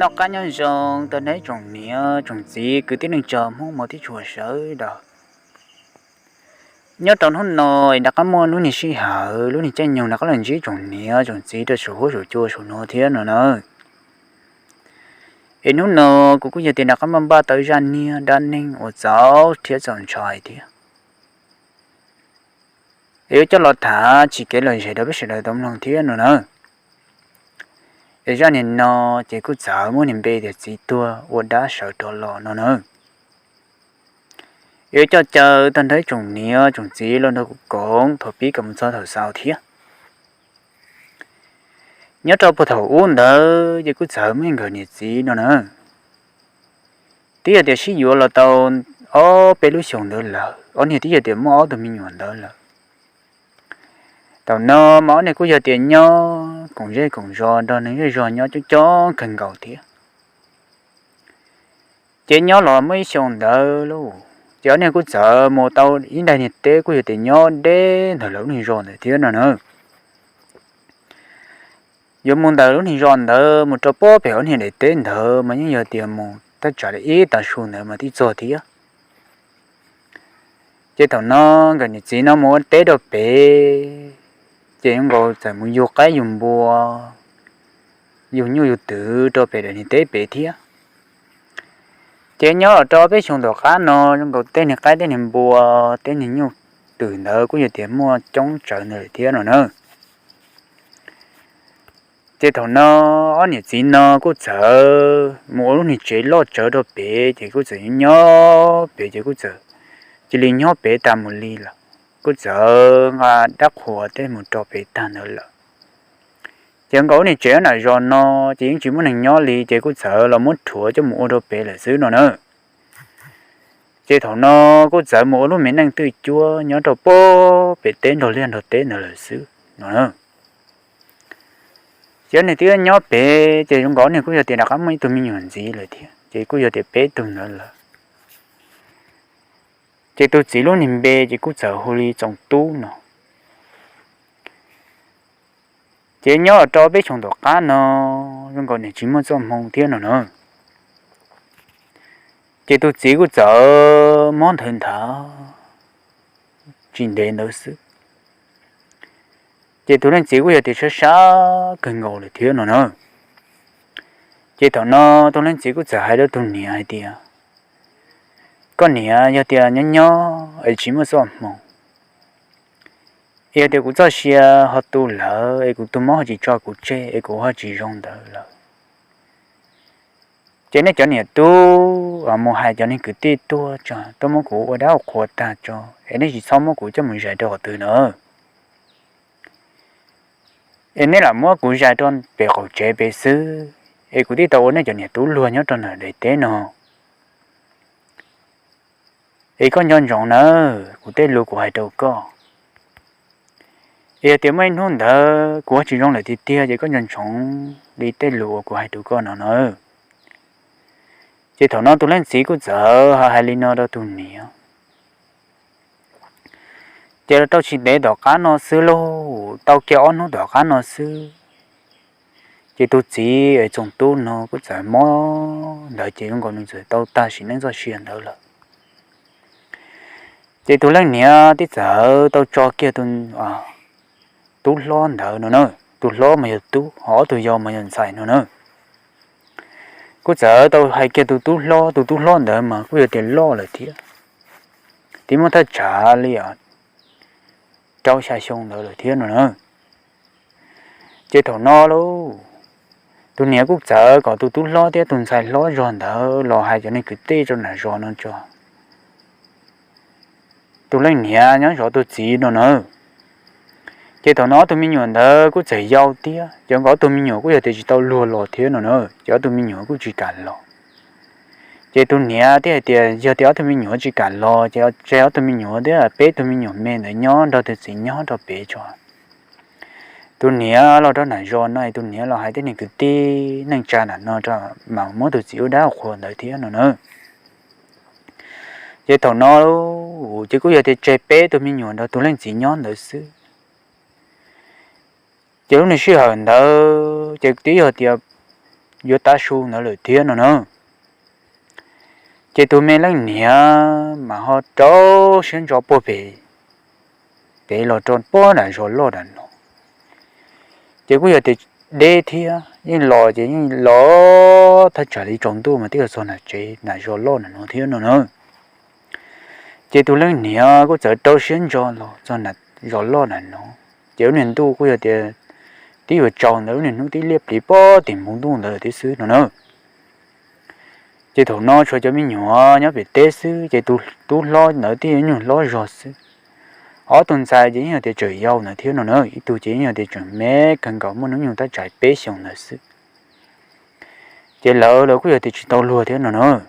Noj qab nyob zoo tag nrho tsoom niam tsoom txiv kwv tij neej tsa Hmoob mos thiab tshua sawv daws. Nyob rau hnub no es rov qab muaj lub niag sij hawm lub niag caij nyoog rov qab los ntsib tsoom niam tsoom txiv rau saum huab saum cua saum no thiab no na. Es hnub no kuv kuj yog tias rov qab npaj npaj tau zaj niag dab neeg uas txaus rhiab txaus ntshai thiab, es yuav coj los tham tsim kev lom zem rau peb sawv daws tau mloog thiab no na. Es zaj niag no ces kuj txawm muab niag npe tias txiv tuag ua dab sawv rov los no na. Yuav coj caw tag nrho tsoom niam tsoom txiv los nrog kuv koom thaum pib kom mus txog thaum xaus thiab. Nyob rau puag thaum ub ntawd ces kuj txawm muaj nkawd niam txiv no na. Twb yog tias sib yuav los tau ob peb lub xyoos ntawd lawm, ob niag twb yog tias muaj ob tug me nyuam ntawd lawm. Thaum no mas ob niag kuj yog tias nyob koom zej koom zos nrog neeg zej zog nyob coob coob kawg nkaus thiab. Ces nyob los muaj ib xyoo ntawd lauj, ces ob niag kuj txawm mus tau ib daim niag teb kuj yog tias nyob deb ntawm lawv lub niag zos ntawd thiab no na. Yuav mus ntawm lub niag zos ntawd mus rau puag pem ob niag daim teb ntawd mas yeej yog tias mus thaj tsam li ib tag su ntawd mas thiaj txog thiab. Ces thaum no nkawd niam txiv no mus ua teb rau pem, ces zoo nkaus txawm mus yug qaib yug npua, yug nyuj yug twm rau pem daim niag teb pem thiab. Ces nyob los rau peb xyoo tom qab no zoo nkaus tej niag qaib tej niag npua, tej niag nyuj twm ntawd kuj yog tias muaj coob tsawv ntawd lawm thiab no na. Ces thaum no ob niam txiv no kuj txawm mus ua lub niag tsev loj tsawv rau pem, ces kuj txawm nyob pem ces kuj txawm cia li nyob pem tag mus li lawm, kuj txawm nqa dab qhuas tej mus rau pem tag ntawd lawm. Ces nkaus lub niag tsev nram zos no ces yeej tsis muaj neeg nyob li, ces kuj txawm los muab rhuav coj mus ua rau pem lawm xwb no na. Ces thaum no kuj txawm mus ua lub me neej twj cuab nyob rau puag pem teb nrog liaj nrog teb ntawd lawm xwb no. Ces ob niag twb nyob pem ces zoo nkaus niag kuj yog tias rov qab muaj ib tug me nyuam ntxiv lawm thiab, ces kuj yog tias peb tug ntawd lawm. Ces tus txiv lub niag npe ces kuj txawm hu li Txoos Tub no. Ces nyob los rau peb xyoo tom qab no zoo nkaus niag tsis muaj txoj hmoo thiab no na. Ces tus txiv kuj txawm mob nthawv nthav tsis ntev ntawd xwb. Ces tus leej txiv kuj yog tias sab sab kawg nkaus lawm thiab no na. Ces thaum no tus leej txiv kuj txawm hais rau tus niam hais tias, koj niam, yog tias nyob nyob es tsis muaj txoj hmoo, es yog tias kuv txoj sia ho tu lawm es kuv tus mob ho tsis tso kuv tseg es kuv ho tsis zoo ntawd lawm, ces nej cov niam tub mus hais cov neeg kwv tij tuaj tso, tuaj muab kuv ua dab ua qhua tag tso, es nej tsis txhob muab kuv coj mus zais rau qhov twg na. Es nej lam muab kuv zais rau pem qaum tsev pem xwb, es kuv thiaj tau ua nej cov niam tub luag nyob rau ntawm daim teb no. Es koj nco ntsoov nawb kuv tej lus kuv hais rau koj. Es yog tias muaj ib hnub ntawd kuv ua tsis zoo lawm tiag tiag ces koj nco ntsoov li tej lus uas kuv hais rau koj no na. Ces thaum no tus leej txiv kuj txawm hais li no rau tus niam. Ces los rau tsis ntev tom qab no xwb lauj, tau kiag ob hnub tom qab no xwb, ces tus txiv Txoos Tub no kuj txawm mob ntawd ces zoo nkaus nws txawm tau tag sim neej txoj sia ntawd lawm. Ces tus leej niam thiaj txawm tau tso kiag tus tub hlob ntawd no na, tus hlob mas yog tub, ho ob tug yau mas yog ntxhais no na. Kuj txawm tau hais kiag tus tub hlob, tus tub hlob ntawd mas kuj yog tias loj lawm thiab, twb muaj thaj tsam li rau xya xyoo ntawd lawm thiab no na. Ces thaum no lauj, tus niam kuj txawm kom tus tub hlob thiab tus ntxhais hlob zog ntawd los hais cov neeg kwv tij rau nram zos no tso, tus leej niam nyob zov tus txiv no na. Ces thaum no ob tug me nyuam ntawd kuj txawm yau thiab, ces nkawd ob tug me nyuam kuj yog tias tsis tau luag los thiab no na, ces ob tug me nyuam kuj tsis kam los. Ces tus niam thiaj hais tias yog tias ob tug me nyuam tsis kam los ces tseg ob tug me nyuam thiab peb tug me nyuam me ntawd nyob nrog tus txiv nyob rau pem tso. Tus niam los rau nram zos no, tus niam los hais tej neeg kwv tij neej tsa nram no mas muab tus txiv ua dab ua qhua ntawd thiab no na. Ces thaum no ces kuj yog tias tseg peb tug me nyuam nrog tus leej txiv nyob ntawd xwb. Ces lub niag sij hawm ntawd ces twb yog tias yuav tav su ntawd lawm thiab no na. Ces tus me leej niam mas ho rau siab ntso puag pem, pem los rau puag nram zos loj nram no. Ces kuj yog tias deb thiab, yeej los ces yeej los thaj tsam li tsaus ntuj mas twb yog txog nram tsev nram zos loj nram no thiab no na. Ces tus leej niam kuj txawm rau siab ntso los txog nram zos loj nram no. Ces lub niag ntuj kuj yog tias twb yuav tsaus ntawd, lub niag hnub twb liab pliv puag tim npoo ntuj ntawd lawm thiab xwb no na. Ces thaum no tshuav cov me nyuam nyob pem teb xwb, ces tus tub hlob ntawd twb yog nyuag hlob zog xwb. Ob tug ntxhais ces yeej yog tias tseem yau ntawd thiab no na, ib tug ces yeej yog tias tseem me kawg nkaus muaj hnub nyoog tab tsam peb xyoos ntawd xwb. Ces lawv los kuj yog tias tsis tau luag thiab no na.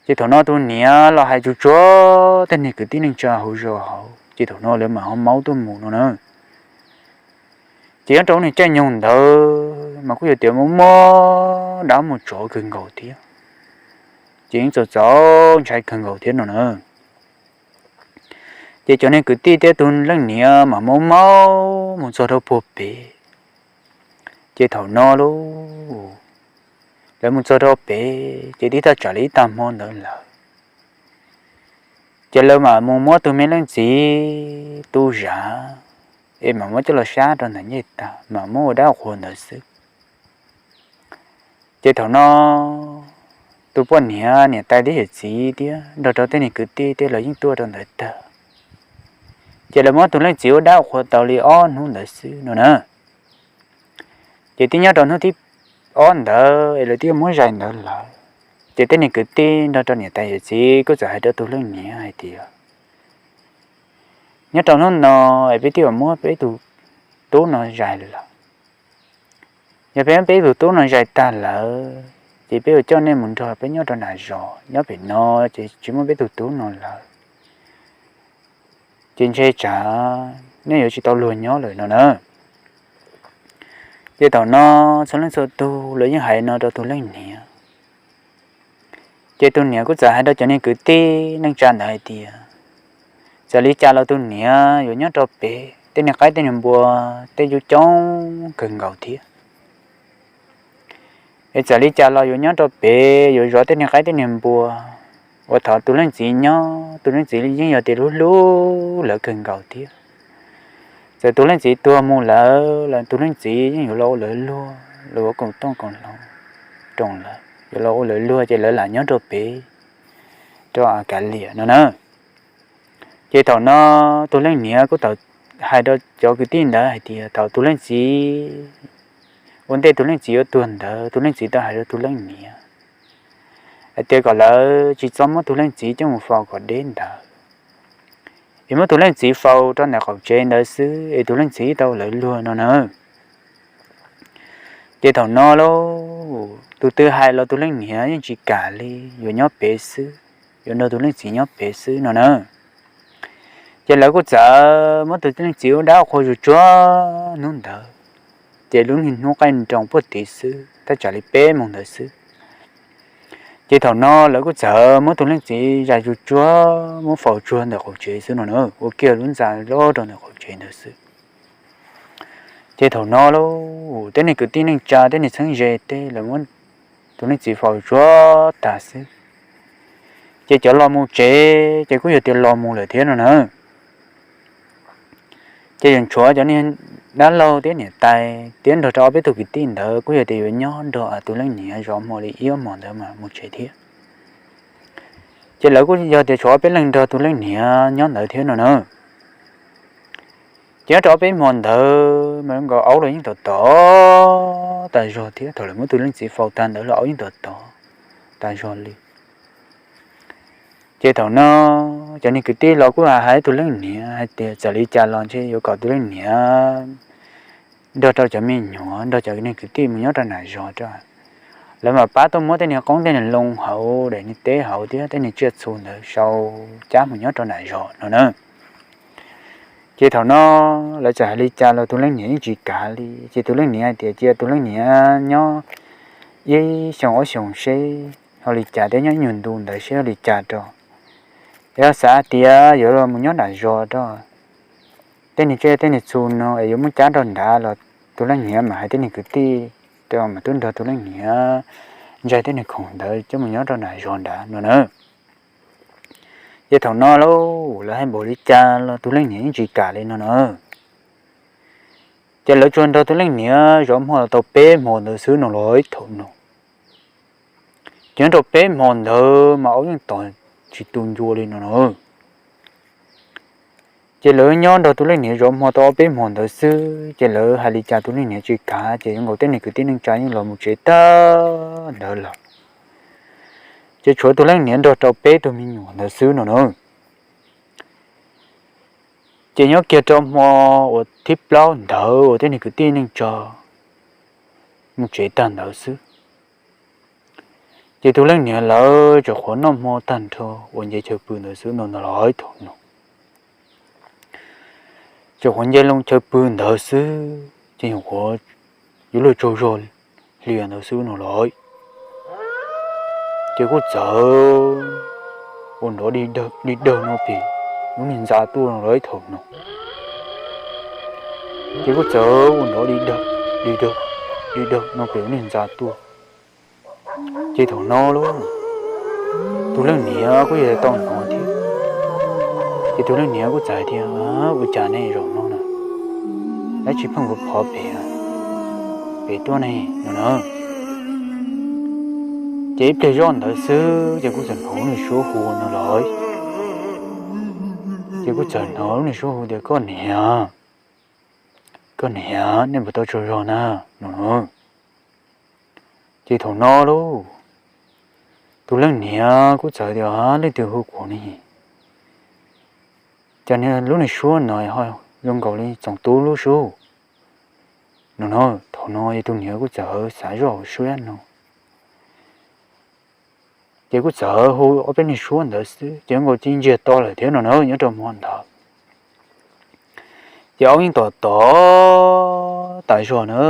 Ces thaum no tus niam los hais tsuag tsuag tej niag kwv tij neej tsa hauv zos hauv, ces thaum no lawv mam ho maub tuaj mus no na. Ces nyob rau lub niag caij nyoog ntawd mas kuj yog tias muaj muaj dab muaj tsov kawg nkaus thiab, ces yeej txaus txaus ntshai kawg nkaus thiab no na. Ces cov niag kwv tij thiab tus leej niam mas maub maub mus txog rau puag pem. Ces thaum no lauj, lawv mus txog rau pem ces twb thaj tsam li ib tag hmo ntawd lawm. Ces lawv mam mus muab tus me leej txiv tu zam, es mam muab coj los sab rau ntawm nyej tag mam muab ua dab ua qhua ntawd xwb. Ces thaum no tus poj niam niam tais thiab yawm txiv thiab nrog rau tej niag kwv tij thiab lawv yeej tuaj rau ntawd tag. Ces lawv muab tus leej txiv ua dab ua qhua tau li ob hnub ntawd xwb no na. Ces twb nyob rau hnub thib ob ntawd es lawv twb muab zais ntawd lawm. Ces tej niag kwv tij nrog rau niam tais yawm txiv kuj txawm hais rau tus leej niam hais tias, nyob rau hnub no es peb twb muab peb tus tub no zais lawm. Yog peb muab peb tus tub no zais tag lawm, ces peb yuav coj nej mus nrog peb nyob rau nram zos, nyob pem no ces tsis muaj peb tus tub no lawm. Ces ntshe tsam nej yuav tsis tau luag nyob lawm no na. Ces thaum no txhua leej txhua tug lawv yeej hais no rau tus leej niam. Ces tus niam kuj txawm hais rau cov niag kwv tij neej tsa ntawd hais tias, txawm li cas los tus niam yuav nyob rau pem, tej niag qaib tej niag npua tej coob coob kawg nkaus thiab. Es txawm li cas los yuav nyob rau pem, yuav zov tej niag qaib tej niag npua uas thov tus leej txiv nyob, tus leej txiv yeej yog tias hlub hlub lawv kawg nkaus thiab. Txawm tus leej txiv tuag mus lawm los tus leej txiv yeej yuav los ua lawv luag, los ua koom tooj koom hlau rau lawv, yuav los ua lawv luag ces lawv lam nyob rau pem, rau A Kav Liam no na. Ces thaum no tus leej niam kuj tau hais rau cov kwv tij ntawd hais tias thaum tus leej txiv, ua ntej tus leej txiv yuav tuag ntawd tus leej txiv tau hais rau tus leej niam hais tias kom lawv tsis txhob muab tus leej txiv coj mus faus kom deb ntawd, es muab tus leej txiv faus rau ntawm qaum tsev ntawd xwb es tus leej txiv tau ua lawv luag no na. Ces thaum no lauj, tus twg hais los tus leej niam yeej tsis kam li, yuav nyob pem xwb, yuav nrog tus leej txiv nyob pem xwb no na. Ces lawv kuj txawm muab tus leej txiv ua dab ua qhua tsuag tsuag hnub ntawd, ces lub niag hnub qaij nroos puag tim xwb, thaj tsam li peb moos ntawd xwb. Ces thaum no lawv kuj txawm muab tus leej txiv zais tsuag tsuag muab faus tsuag ntawm qaum tsev xwb no na, ua kiag lub ntxa loj rau ntawm qaum tsev ntawd xwb. Ces thaum no lauj, tej niag kwv tij neej tsa tej niag txheeb ze tej lawv muab tus leej txiv faus tsuag tag xwb. Ces cov los mus tsev ces kuj yog tias los mus lawm thiab no na. Ces yuav tshuav cov niag dab laug thiab niam tais thiab nrog rau ob peb tug kwv tij ntawd kuj yog tias yuav nyob nrog tus leej niam zov hmo li ib ob hmos ntawd mas mus tsev thiab. Ces lawv kuj yog tias tshuav ob peb leeg nrog tus leej niam nyob ntawd thiab no na. Ces nyob rau ob peb hmo ntawd mas nkawd aub los yeej tom tom tas zog thiab, thaum lawv muab tus leej txiv faus tag ntawd los aub yeej tom tom tas zog li. Ces thaum no cov niag kwv tij los kuj hais tus leej niam hais tias txawm li cas los ntshe yuav kom tus leej niam nrog rau cov me nyuam nrog cov niag kwv tij mus nyob rau nram zos rau, lawv mam pab tuaj muab tej niag qoob tej niag loo hauv daim niag teb hauv thiab tej niag tsiaj txhu ntawd sau cab mus nyob rau nram zos no na. Ces thaum no lawv txawm hais li cas los tus leej niam yeej tsis kav li, ces tus leej niam hais tias cia tus leej niam nyob ib xyoos ob xyoos seb ho li cas thiab, nyob ib nyuag ntu ntawd seb ho li cas rau. Es yog xav tias yuav los mus nyob nram zos rau, tej niag tsiaj tej niag txhu no es yuav muab cab rau nrad los tus leej niam mam hais tej niag kwv tij Ces mas twb nrog tus leej niam ntsaig tej niag khoom ntawd coj mus nyob rau nram zos nrad no na. Ces thaum no lauj, lawv hais npaum li cas los tus leej niam yeej tsis kam li no na. Ces lawv tsuas nrog tus leej niam zov hmo tau peb hmo ntawd xwb no los thaum no. Ces nyob rau peb hmo ntawd mas aub yeej tom tsis tu ncua li no na. Ces lawv nyob nrog tus leej niam zov hmo tau ob peb hmo ntawd xwb, ces lawv hais li cas tus leej niam tsis kam, ces yuav nkaus tej niag kwv tij neej tsa yeej los mus tsev tag ntawd lawm. Ces tshuav tus leej niam nrog rau peb tug me nyuam ntawd xwb no na. Ces nyob kiag rau hmo uas thib plaub ntawd uas tej niag kwv tij neej tsa mus tsev tag ntawd xwb, ces tus leej niam lawv tseem qhuav noj hmo tag nrho uas nce chaw pw ntawd xwb no ntag lauj thaum no. Tseem qhuav nce loo chaw pw ntawd xwb ces nyuam qhuav yuav luag tsaug zog hlias ntawd xwb no lauj. Ces kuj txawm ua nrov dig dawg no pem lub niag ntxa tuaj no lauj thaum no. Ces kuj txawm ua nrov dig dawg, dig dawg, dig dawg no pem lub niag ntxa tuaj. Ces thaum no lauj, tus leej niam kuj yog tau hnov thiab. Ces tus leej niam kuj txawm hais tias, Ua cas ne zaum no na, dab tsi pheej nkaus phov pem, pem tuaj ne no na. Ces ib pliag zoj ntawd xwb ces kuj txawm hnov lub niag suab hu no lauj. Ces kuj txawm hnov lub niag suab hu tias, Koj niam, koj niam, nej puas tau tsaug zog na no. Ces thaum no lauj, tus leej niam kuj txawm tias, Leej twg hu kuv ne? Cas niag lub niag suab no ho zoo nkaus li txoov tub lub suab no no. Thaum no es tus niam kuj txawm xav zoj hauv siab no, ces kuj txawm hu ob peb niag suab ntawd xwb ces nkaus ci ntsiag to lawm thiab no na nyob rau hmo ntawd. Ces aub yeej tom tod tas zog na.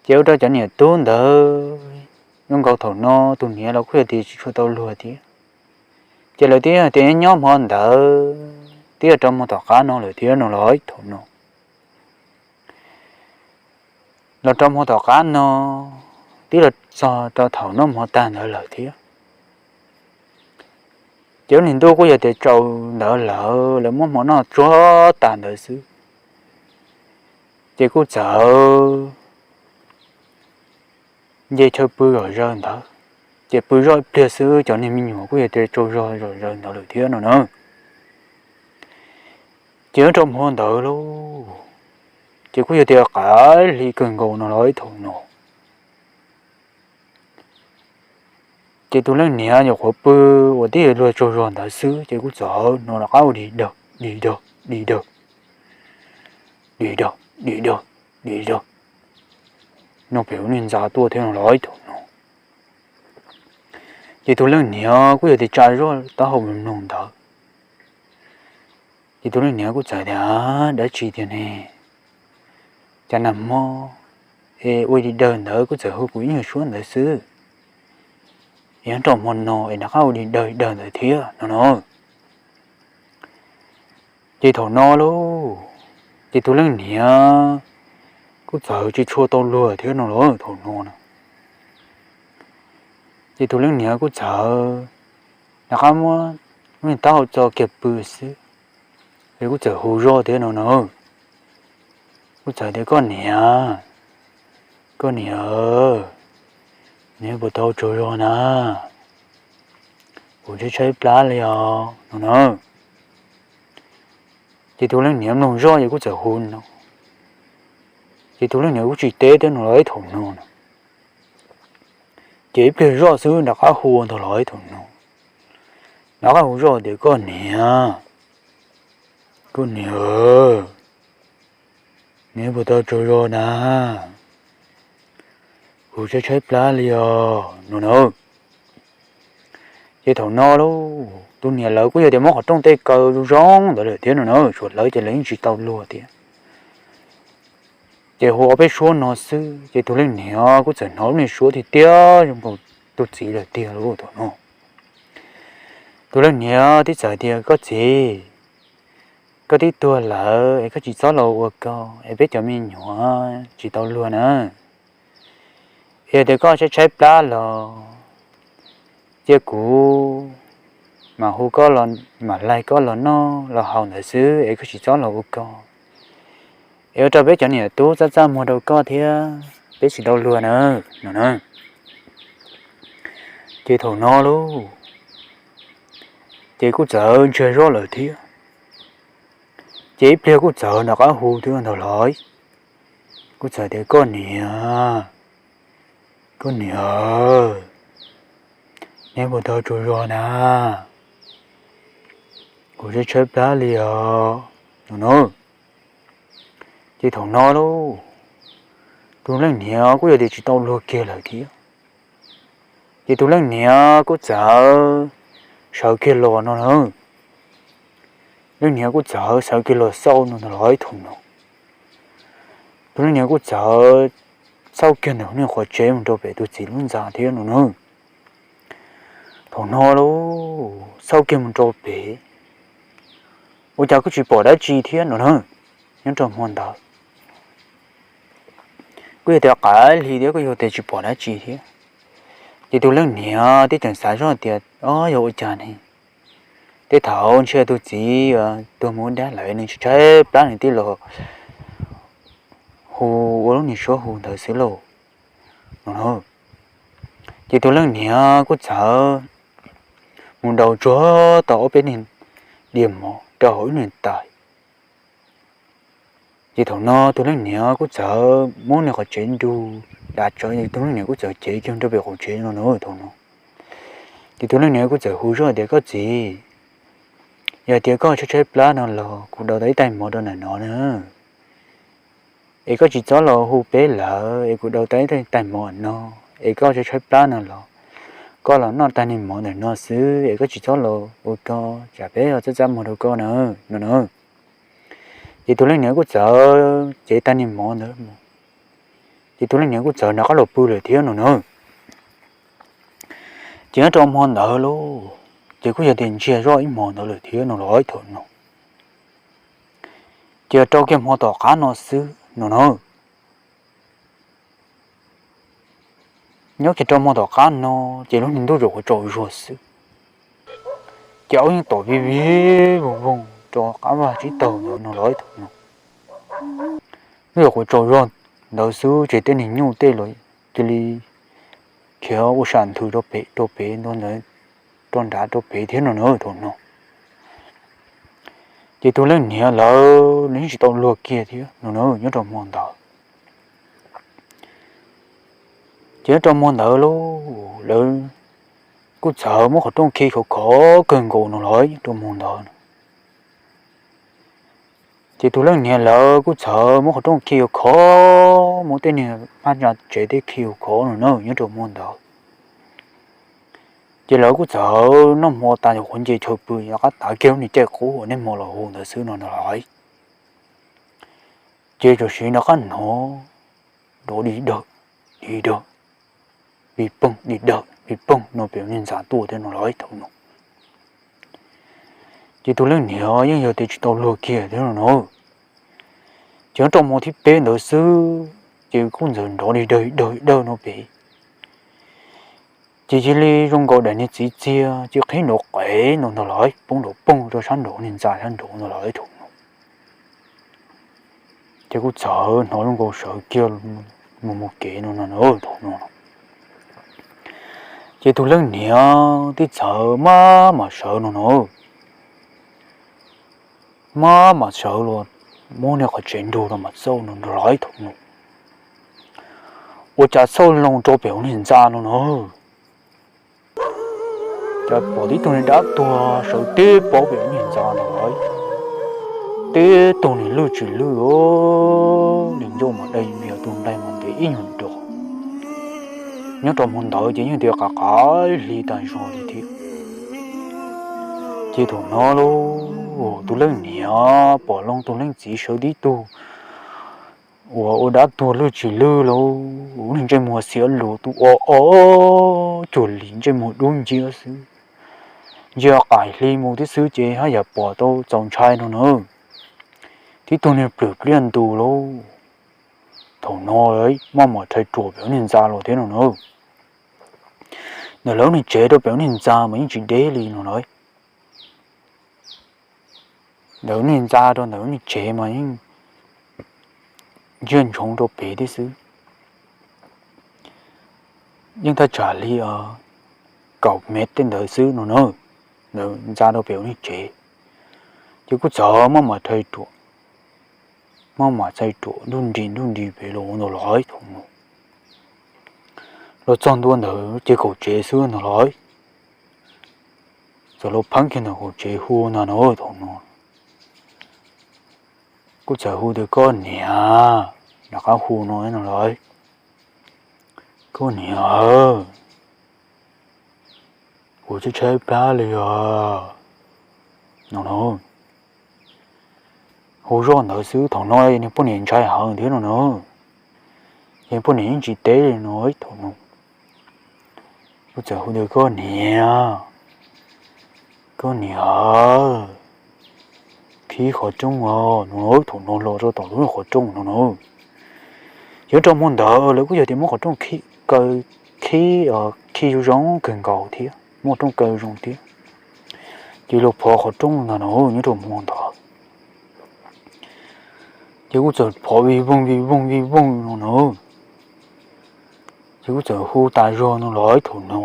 Ces ua rau cov niam tub ntawd zoo nkaus thaum no tus niam los kuj yog tias tsis tshua tau luag thiab. Ces lawv twb yog tias nyob hmo ntawd twb yog rau hmo tom qab no lawm thiab no los thaum no. Los rau hmo tom qab no twb los txog rau thaum noj hmo tag ntawd lawm thiab. Ces lub niag ntuj kuj yog tias tsaus ntawd lawm, lawv muab hmo noj tsuag tag ntawd xwb, ces kuj txawm nce chaw pw zom zaws ntawd. Ces pw zoj ib pliag xwb cov niag me nyuam kuj yog tias tsaug zog zom zaws ntawd lawm thiab no na. Ces nyob rau hmo ntawd lauj, ces kuj yog tias qav hli kawg nkaus no los ib thaum no. Ces tus leej niam nyuam qhuav pw uas twb yog luag tsaug zog ntawd xwb ces kuj txawm hnov rov qab ua dig dawg dig dawg dig dawg, dig dawg dig dawg dig dawg no pem ua niag ntxa tuaj thiab no los ib thaum no. Ces tus leej niam kuj yog tias tsa zoj taub hau mloog ntawd. Ces tus leej niam kuj txawm tias, Dab tsi tiag ne? Cas nag hmo es ua dig dawg ntawd kuj txawm hu kuv ib nyuag suab ntawd xwb, es nyob rau hmo no es rov qab ua dig dawg dig dawg ntawd thiab no no. Ces thaum no lauj, ces tus leej niam kuj txawm tsis tshua tau luag thiab no lauj thaum no na. Ces tus leej niam kuj txawm rov qab muab lub niag taub hau txo kiag pw xwb, es kuj txawm hu zoj thiab no na. Kuj txawm tias, Koj niam, koj niam, neb puas tau tsaug zog na? Kuv tshaib tshaib plab li os no na. Ces tus leej niam mloog zoj ces kuj txawm hu no, ces tus leej niam kuj tsis teb thiab no los ib thaum no na. Ces ib pliag zoj xwb rov qab hu ntag los ib thaum no, rov qab hu zoj tias, Koj niam, koj niam, neb puas tau tsaug zog na? Kuv tshaib tshaib plab li os no na. Ces thaum no lauj, tus niam lawv kuj yog tias muab qhov rooj tej kaw zoo zoo ntawd lawm thiab no na, tshuav lawv ces lawv yeej tsis tau luag thiab. Ces hu ob peb suab no xwb ces tus leej niam kuj txawm hnov lub niag suab tiag tiag zoo nkaus tus txiv lawm tiag lauj thaum no. Tus leej niam tib txawm tias, Koj txiv, Koj twb tuag lawm es koj tsis txhob los ua ko, es peb cov me nyuam tsis tau luag na. Es yog tias koj tshaib tshaib plab los cia kuv mam hu koj los, mam laig koj los noj los haus ntawd xwb, es koj tsis txhob los ua ko, es ua rau peb cov niam tub txaj txaj muag rau koj thiab, peb tsis tau luag na, no na. Ces thaum no lauj, ces kuj txawm ntsiag zoj lawm thiab. Ces ib pliag kuj txawm nrov qab hu thiab ntag los, kuj txawm tias, Koj niam, koj niam, neb puas tau tsaug zog na? Kuv tshaib tshaib plab li os, no na. Ces thaum no lauj, tus leej niam kuj yog tias tsis tau luag kiag lawm thiab. Ces tus leej niam kuj txawm sawv kiag los no na. Leej niam kuj txawm sawv kiag los xauj no ntag los thaum no. Tus leej niam kuj txawm xauj kiag ntawm niag qhov tsev mus rau pem tus txiv lub ntxa thiab no na. Thaum no lauj, xauj kiag mus rau pem, ua cas kuj tsis pom dab tsi thiab no na. Nyob rau hmo ntawd kuj yog tias qav hli thiab kuj yog tias tsis pom dab tsi thiab. Ces tus leej niam thiaj tseem xav zoj tias, O, yog ua cas ne? Tej thaum ntshe tus txiv tuag mus ua dab lawm nws tshaib tshaib plab nws thiaj los hu ua lub niag suab hu ntawd xwb lauj, no na. Ces tus leej niam kuj txawm mus daus tsuag tau ob peb niag diav mov rau hauv ib niag tais. Ces thaum no tus leej niam kuj txawm muab niag qhov tsev nrug dav tsawv, ces tus leej niam kuj txawm cev kiag rau pem qaum tsev no na thaum no. Ces tus leej niam kuj txawm hu zoj tias, Koj txiv, yog tias koj tshaib tshaib plab no los kuv daus tau ib tais mov rau ntawm no na. Es koj tsis txhob los hu peb lawm, es kuv daus tau ib tais mov no, es koj tshaib tshaib plab no los koj los noj tais niag mov ntawm no xwb, es koj tsis txhob los ua ko, tsam peb ho txaj txaj muag rau koj na, no na. Ces tus leej niam kuj txawm cev tais niag mov ntawd mus. Ces tus leej niam kuj txawm nrov qab los pw lawm thiab no na. Ces nyob rau hmo ntawd lauj, ces kuj yog tias ntsiag zoj ib hmo ntawd lawm thiab no los thaum no. Ces rau kiag hmo tom qab no xwb no na. Nyob kiag rau hmo tom qab no, ces lub niag ntuj tsaus quav tsaus zog xwb, ces aub yeej tom vij vij voog voog rau qab vaj tsib taug ntawd no los thaum no. Ntuj tsaus quav tsaus zog ntawd xwb ces tej niag nyuj tej los cia li khiav ua sam nthwv rau pem rau pem ntawd, rau nrad rau pem thiab no na thaum no. Ces tus leej niam lawv nws yeej tsis tau luag kiag thiab no na nyob rau hmo ntawd. Ces nyob rau hmo ntawd lauj, lawv kuj txawm muab qhov rooj khi khov khov kawg nkaus no los nyob rau hmo ntawd. Ces tus leej niam lawv kuj txawm muab qhov rooj khi khov khov, muab tej niag phab ntsa tsev tej khi khov khov no na nyob rau hmo ntawd. Ces lawv kuj txawm noj hmo tas nyuam qhuav nce chaw pw rov qab tav kiag lub niag caij qub uas niaj hmo los hu ntawd xwb no na los. Ces tam sim rov qab hnov nrov dig dawg dig dawg, vij poog dig dawg vij poog no pem niag ntxa tuaj thiab no los thaum no. Ces tus leej niam yeej yog tias tsis tau luag kiag thiab no na. Ces nyob rau hmo thib peb ntawd xwb, ces kuj ntxawm nrov dig dawg dig dawg dig dawg no pem. Ces cia li zoo nkaus daim niag txiv txiag cia li qhib nrov qev no ntag los poob nrov poog rau sab nraud niag ntxa sab nraud no los thaum no. Ces kuj txawm hnov zoo nkaus sawv kiag mus mus kev no no thaum no. Ces tus leej niam twb txawm maj mam sawv no no, maj mam sawv los muab niag qhov tsev nrug rau mam xauj no nrog los thaum no. Ua cas xauj loo rau pem hauv niag ntxa no no, cas pom tib tug niag dab tuag sawv tib paub pem hauv niag ntxa no los. Tib tug niag lwj tsis lwj, nim ncauj mas dai vias tus nplaig mas ntev ib nyuag nrog. Nyob rau hmo ntawd ces yeej tias qav qav hli tag zog li thiab. Ces thaum no lauj, tus leej niam pom loo tus leej txiv sawv tib tug uas ua dab tuag lwj tsis lwj lauj, niag ntsej muag xiav luas tu o o cuag li ntsej muag dub nciab xwb. Ntsia qav hli mus tib xwb ces haj yam pom tau txaus ntshai no na. tib tug niag plhws pliaj ntu lauj. Thaum no maj mam rhais ruam pem lub niag ntxa los thiab no na. Ntawm lawv lub niag tsev rau pem lub niag ntxa mas yeej tsis deb li no na. Ntawm lub niag ntxa rau ntawm lub niag tsev mas yeej ntsia ntsoov rau pem thiab xwb. Yeej thaj tsam li kaum mev tej ntawd xwb no na, ntawm ntxa rau pem lub niag tsev. Ces kuj txawm maj mam rhais ruam, maj mam txhais ruam nruj nris nruj nris pem los ntawd lawm thaum no. Los txog ntua ntawm ces kaum tsev xwb ntawd lawm, txawm los pheeb kiag ntawm kaum tsev hu ntag no thaum no. Kuj txawm hu tias, koj niam, rov qab hu no no lawm, koj niam, kuv tshaib tshaib plab li os no na. Hu zoj ntawd xwb thaum no niag poj niam ntshai heev thiab no na. Ces poj niam yeej tsis teb li no thaum no. Kuj txawm hu tias, koj niam, koj niam, khib qhov rooj os no. Thaum no los rau tom lub qhov rooj no na. Ces rau hmo ntawd lawv kuj yog tias muab qhov rooj kaw, khib, khib zoo zoo kawg nkaus thiab muab qhov rooj kaw zoo thiab. Ces los phov qhov rooj ntag no nyob rau hmo ntawd. Ces kuj txawm phov vij voog vij voog vij voog no na. Ces kuj txawm hu tas zog no lawm thaum no.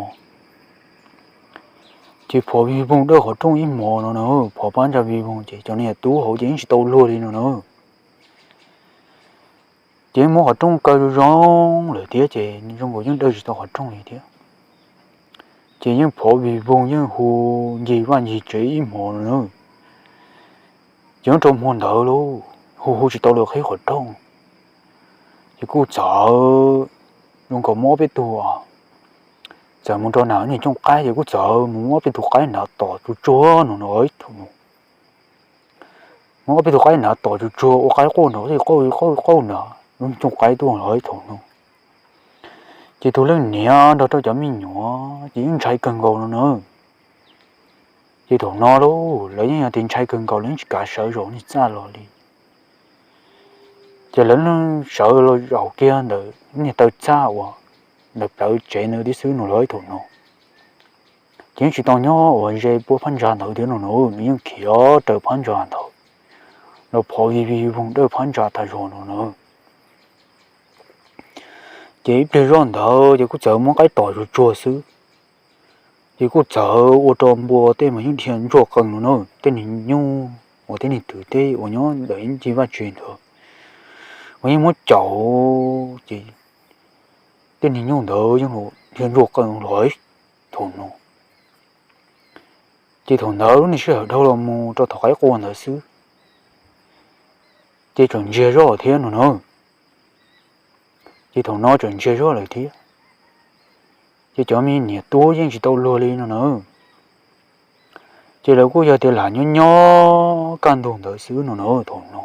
Ces phov vij voog dawj qhov rooj ib hmos no na, phov pab ntsa vij voog ces cov niag tub hauv ces yeej tsis tau luag li no na. Ces yeej muab qhov rooj kaw zoo zoo lawm thiab ces zoo nkaus yeej dawj tsis tau qhov rooj li thiab. Ces yeej phov vij voog yeej hu ncig vaj ncig tsev ib hmos no na. Ces nyob rau hmo ntawd lauj, hu hu tsis tau lawv qhib qhov rooj. Ces kuj txawm zoo nkaus muab ob peb tug, txawm mus rau nram niag cooj qaib ces kuj txawm mus muab ob peb tug qaib nrad tom tsuag tsuag no na thaum no. Muab ob peb tug qaib nrad tom tsuag tsuag ua qaib quaj nrad, qaib quaj nrad lub cooj qaib tuaj lawm thaum no. Ces tus leej niam nrog rau cov me nyuam ces yeej ntshai kawg nkaus no na. Ces thaum no lauj lawv yeej yog tias ntshai kawg nkaus lawv yeej tsis kav sawv zaum niag txaj los li. Ces lawv sawv los zaum kiag ntawm niag taw txaj uas ntawm plawv tsev ntawd tib xwb no lawm thaum no. Ces yeej tsis tau nyob uas ze puab phab ntsa ntawd thiab no na, nws yeej khiav raws phab ntsa ntawd los phov vij vij voog dawj phab ntsa tas zog no na. Ces ib pliag zoj ntawd ces kuj txawm muab qaib tom tsuag tsuag xwb. Ces kuj txawm ua rau npua tej mas yeej dhia ntsuag qees no na, tej niag nyuj uas tej niag twm tej uas nyob ntawm ib ncig vaj tse ntawd uas yeej muab caum ces tej niag nyuj ntawd yeej dhia ntsuag qees lawm thaum no. Ces thaum ntawd lub niag sij hawm dhau los mus rau thaum qaib qua ntawd xwb, ces tseem ntsiag zog thiab no na. Ces thaum no tseem ntsiag zog lawm thiab, ces cov me niam tub yeej tsis tau luag li no na. Ces lawv kuj yog tias lam nyob nyob kaj ntug ntawd xwb no na thaum no.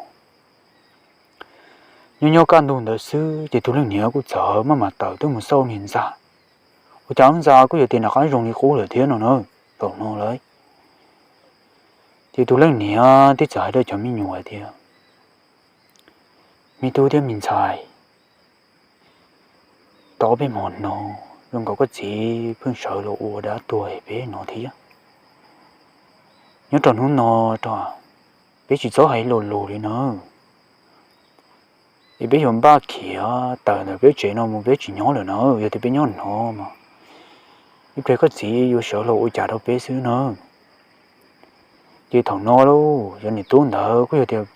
Nyob nyob kaj ntug ntawd xwb ces tus leej niam kuj txawm maj mam tawm tuaj mus xauj niag ntxa, ua cas lub ntxa kuj yog tias nws qab zoo li qub lawm thiab no na thaum no lawm. Ces tus leej niam thiaj txawm hais rau cov me nyuam hais tias, me tub thiab me ntxhais, tau ob peb hmo no zoo nkaus koj txiv pheej sawv los ua dab tuag peb no thiab. Nyob rau hnub no rau, peb tsis txhob hais lo lus li na, es peb yuav npaj khiav tawm ntawm peb tsev no mus, peb tsis nyob lawm na. Yog tias peb nyob no mas ib pliag koj txiv yuav sawv los ua cas rau peb xwb na. Ces thaum no lauj, cov niam tub ntawd kuj yog tias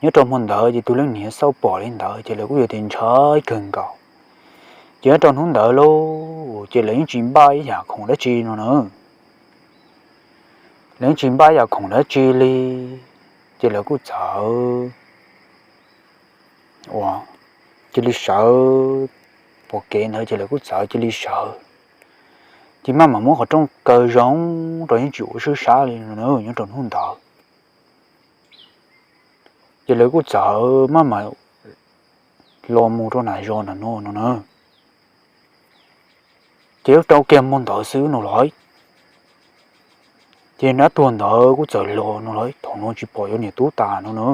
nyob rau hmo ntawd ces tus leej niam xauj pom li ntawd ces lawv kuj yog tias ntshai kawg nkaus. Ces nyob rau hnub ntawd lauj, ces lawv yeej tsis npaj ib yam khoom dab tsi no na. Lawv yeej tsis npaj ib yam khoom dab tsi li, ces lawv kuj txawm ua, cia li sawv, pom kev ntawd ces lawv kuj txawm cia li sawv. Ces maj mam muab qhov rooj kaw zoo rau yeej tsis ua swb sab li no na nyob rau hnub ntawd. Ces lawv kuj txawm maj mam los mus rau nram zos nram no no na. Ces rau kiag hmo ntawd xwb no lawm, Ces nrab tuag ntawd kuj txawm los no lawm, thaum no tsis pom cov niam tub tas no na.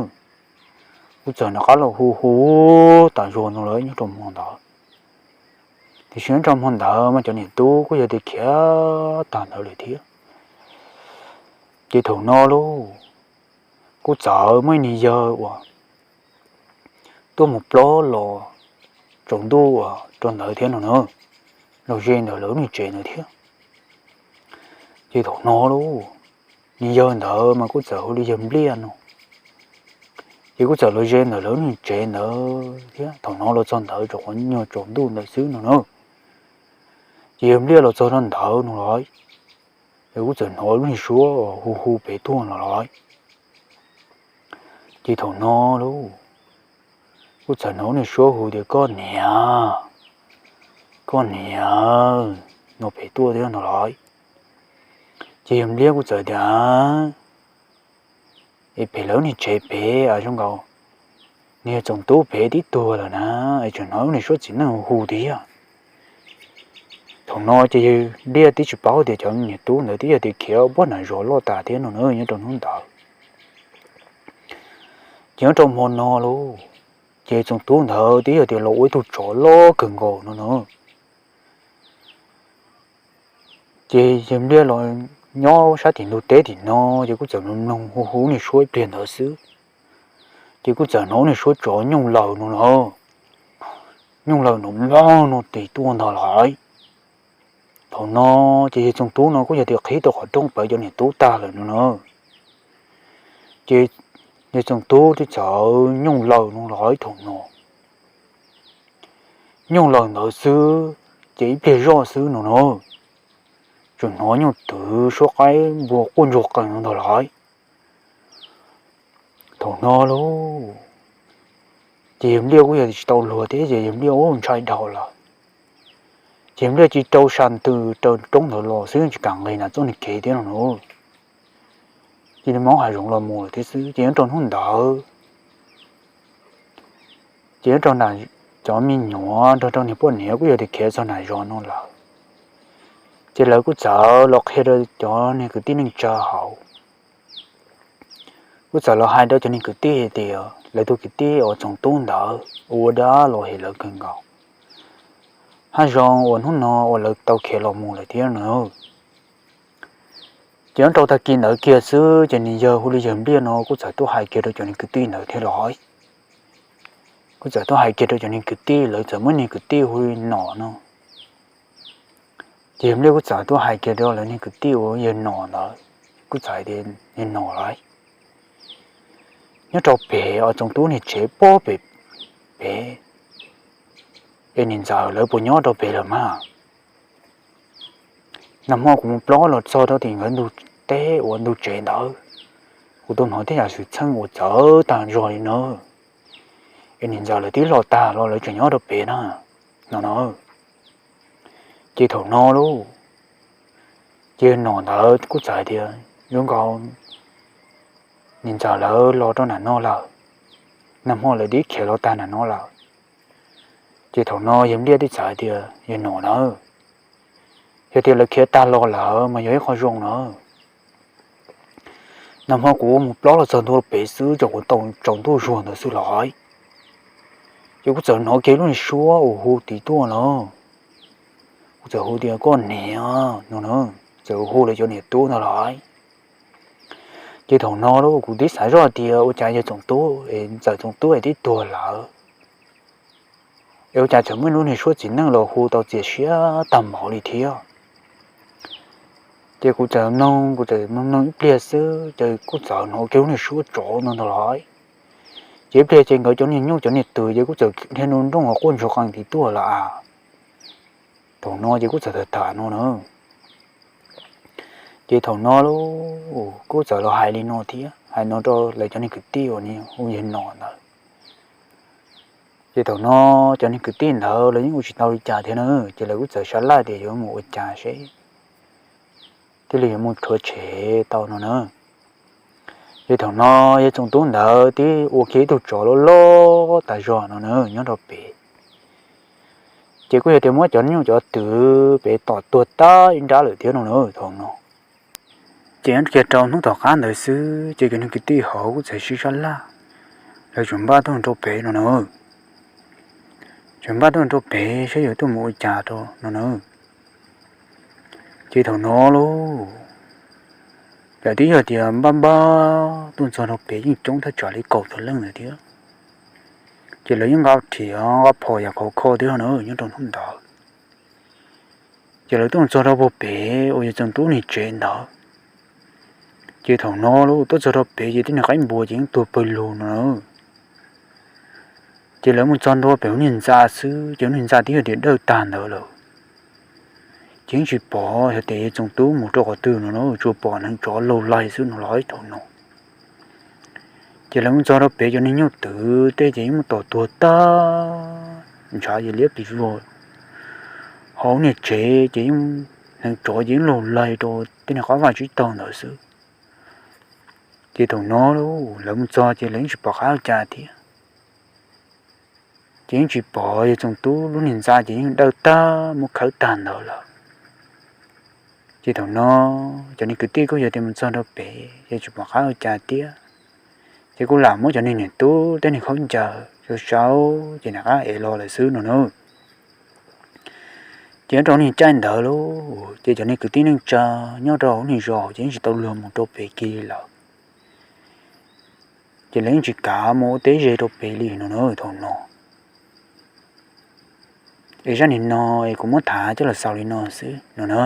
Kuj txawm nrov qab los hu hu tas zog no lawm nyob rau hmo ntawd. Tiam sis nyob rau hmo ntawd mas cov niam tub kuj yog tias khiav tag ntawd lawm thiab. Ces thaum no lauj, kuj txawm muaj ib niag yawg uas tuaj mus plob los tsaus ntuj uas rau ntawd thiab no na, los ze ntawm lawv lub niag tsev ntawd thiab. Ces thaum no lauj, niag yawg ntawd mas kuj txawm hu li yawg Npliaj no. Ces kuj txawm los ze ntawm lawv lub niag tsev ntawd thiab. Thaum no los txog ntawd tsuas qhov nyuag tsaus ntuj ntawd xwb no na. Ces yawg Npliaj los txog rau ntawd no los, es kuj txawm hnov lub niag suab hu hu pem tuaj no los. Ces thaum no lauj, kuj txawm hnov lub niag suab hu tias, koj niam, koj niam, no pem tuaj thiab no los. Ces yawg Npliaj kuj txawm tias, es pem lawv lub niag tsev pem zoo nkaus niag tsoom tub pem twb tuag lawm na, es tseem hnov lub niag suab txiv neej hu hu tiag. Thaum no ces yawg Npliaj twb tsis paub tias cov niam tub ntawd twb yog tias khiav puag nram zos loj tas thiab no na nyob rau hnub ntawd. Ces nyob rau hmo no lauj, ces tsoom tub ntawd twb yog tias los ua ib tug tsov loj kawg nkaus no na. Ces yawg Npliaj los nyob sab tim ntug teb tim no, ces kuj txawm mloog mloog hu hu niag suab ib pliag ntawd xwb. Ces kuj txawm hnov niag suab tsov nyooj laws no na, nyooj laws nrov mloog no tis tuaj ntag lauj. Thaum no ces yawg tsoom tub no kuj yog tias qhib tau qhov rooj pem cov niam tub tag lawm no na. Ces yawg tsoom tub twb txawm nyooj laws no los thaum no. Nyooj laws ntawd xwb, ces ib pliag zoj xwb no na, tsuas hnov nyooj twv suab qaib npua quaj ntsuag qees no ntag lauj. Thaum no lauj, ces yawg Npliaj kuj yog tsis tau luag thiab ces yawg Npliaj ua ntshai dhau lawm. Ces yawg Npliaj cia li rau sas ntws raws roob ntawd los xwb, tsis kam nqis nram txoj niag kev thiab no na. Cia li mob hav zoov los mus lawm thiab xwb. Ces nyob rau hnub ntawd, ces nyob rau nram, cov me nyuam nrog rau niag poj niam kuj yog tias khiav txog nram zos no lawm. Ces lawv kuj txawm los qhia rau cov niag kwv tij neej tsa hauv. Kuj txawm los hais rau cov niag kwv tij hais tias lawv tus kwv tij uas tsoom tub ntawd ua dab los hem lawv kawg nkaus. Haj zoo uas hnub no uas lawv tau khiav los mus lawm thiab no. Ces nyob rau tag kis ntawd kiag xwb ces niag yawg hu li yawg Npliaj no kuj txawm tuaj hais kiag rau cov niag kwv tij ntawd thiab los. Kuj txawm tuaj hais kiag rau cov niag kwv tij, lawv txawm muaj niag kwv tij hu li Nom no. Ces yawg Npliaj kuj txawm tuaj hais kiag rau lawv niag kwv tij uas yawg Nom ntawd, kuj txawm hais tias, yawg Nom lauj, nyob rau pem uas tsoom tub niag tsev puag pem pem, es niam ntxawm lawv puas nyob rau pem lawm mas? Nag hmo kuv mus plob los txog rau tim nkawd ntug teb uas ntug tsev ntawd, kuv tau hnov tej yam xwm txheej uas txawv tag zog li na, es niam ntxawm lawv twb los tag los lawv tseem nyob rau pem na, no no. Ces thaum no lauj, ces Nom ntawd kuj txawm hais tias zoo nkaus niam ntxawm lawv los rau nram no lawm, nag hmo lawv twb khiav los tag nram no lawm. Ces thaum no yawg Npliaj twb txawm hais tias, yawg Nom na, yog tias lawv khiav tag los lawm mas yog ib qho zoo na. Nag hmo kuv mus plob los txog ntua pem xwb ces kuv tau tsaus ntuj zuag ntawd xwb lauj. Ces kuv txawm hnov kiag lub niag suab uas hu tim tuaj no, kuv txawm hu tias koj niam no na, txawm hu lawv cov niam tub ntawd lauj. Ces thaum no lauj kuv twb xav zoj tias ua cas yawg Txoov Tub, ntxawm Txoov Tub es twb tuag lawm, es ua cas tseem muaj lub niag suab txiv neej los hu tau txias siab tag npaum li thiab. Ces kuv txawm mloog, kuv txawm mloog mloog ib pliag xwb ces kuj txawm hnov kiag lub niag suab tsov no ntag lauj. Ces ib pliag ces nkawd cov niag nyuj cov niag twm ces kuj txawm dhia nroo nrooj quaj ntsuag qees tim tuaj lawm as. Thaum no ces kuj txawm tham tham no na. Ces thaum no lauj, kuj txawm los hais li no thiab, hais no rau lawv cov niag kwv tij uas hu yawg Nom ntawd. Ces thaum no cov niag kwv tij ntawd lawv yeej ua tsis tau li cas thiab na, ces lawv kuj txawm sab laj tias yuav mus ua cas seb thiaj li yuav mus rhuav tshem tau no na. Ces thaum no yawg Txoov Tub ntawd twb ua kiag ib tug tsov loj loj tas zog no na nyob rau pem. Ces kuj yog tias muab cov nyuj cov twm pem tom tuag tag ib nrab lawm thiab no na thaum no. Ces nyob kiag rau hnub tom qab ntawd xwb ces cov niag kwv tij hauv kuj txawm sib sab laj, lawv tsuas npaj tuaj rau pem no na. Tsuas npaj tuaj rau pem saib yuav tuaj mus ua cas rau no na. Ces thaum no lauj, lawv twb yog tias npaj npaj tuaj txog rau pem yeej coob thaj tsam li kaum tawm leej ntawd thiab. Ces lawv yeej nqa rhiav nqa phom yam khov kho thiab no na nyob rau hnub ntawd. Ces lawv tuaj txog rau puag pem uas yawg Txoov Tub niag tsev ntawd. Ces thaum no lauj, tuaj txog rau pem ces tej niag qaib npua ces yeej tuag pawg lug no na. Ces lawv mus txog ntua pem hauv niag ntxa xwb ces hauv niag ntxa twb yog tias dawj tag ntawd lawm. Ces yeej tsis pom hais tias yawg Txoov Tub mus rau qhov twg no na, tsuas pom neev tsov laug laig xwb no los ib thaum no. Ces lawv mus txog rau pem cov niag nyuj twm tej ces yeej muab tom tuag tag, ntshav ces liab plig vog. Hauv niag tsev ces yeej, neev tsov ces yeej laug laig rau tej niag qab vaj tsib taug ntawd xwb. Ces thaum no lawv mus txog ces lawv yeej tsis pom qab ua cas thiab. Ces yeej tsis pom yawg Txoov Tub lub niag ntxa ces yeej dawj tag muab khawb tag ntawd lawm. Ces thaum no cov niag kwv tij kuj yog tias mus txog rau pem ces tsis pom qab ua cas thiab. Ces kuj lam muab cov niag niam tub tej niag khaub ncaws sau sau ces nws qab ev los lawm xwb no na. Ces nyob rau niag caij ntawd lauj, ces cov niag kwv tij neej tsa nyob rau hauv niag zos ces yeej tsis tau luag mus rau pem kiag li lawm. Ces lawv yeej tsis kam mus ua teb ze rau pem li no na thaum no. Es zaj nim no es kuv muab tham coj los xaus li no xwb no na.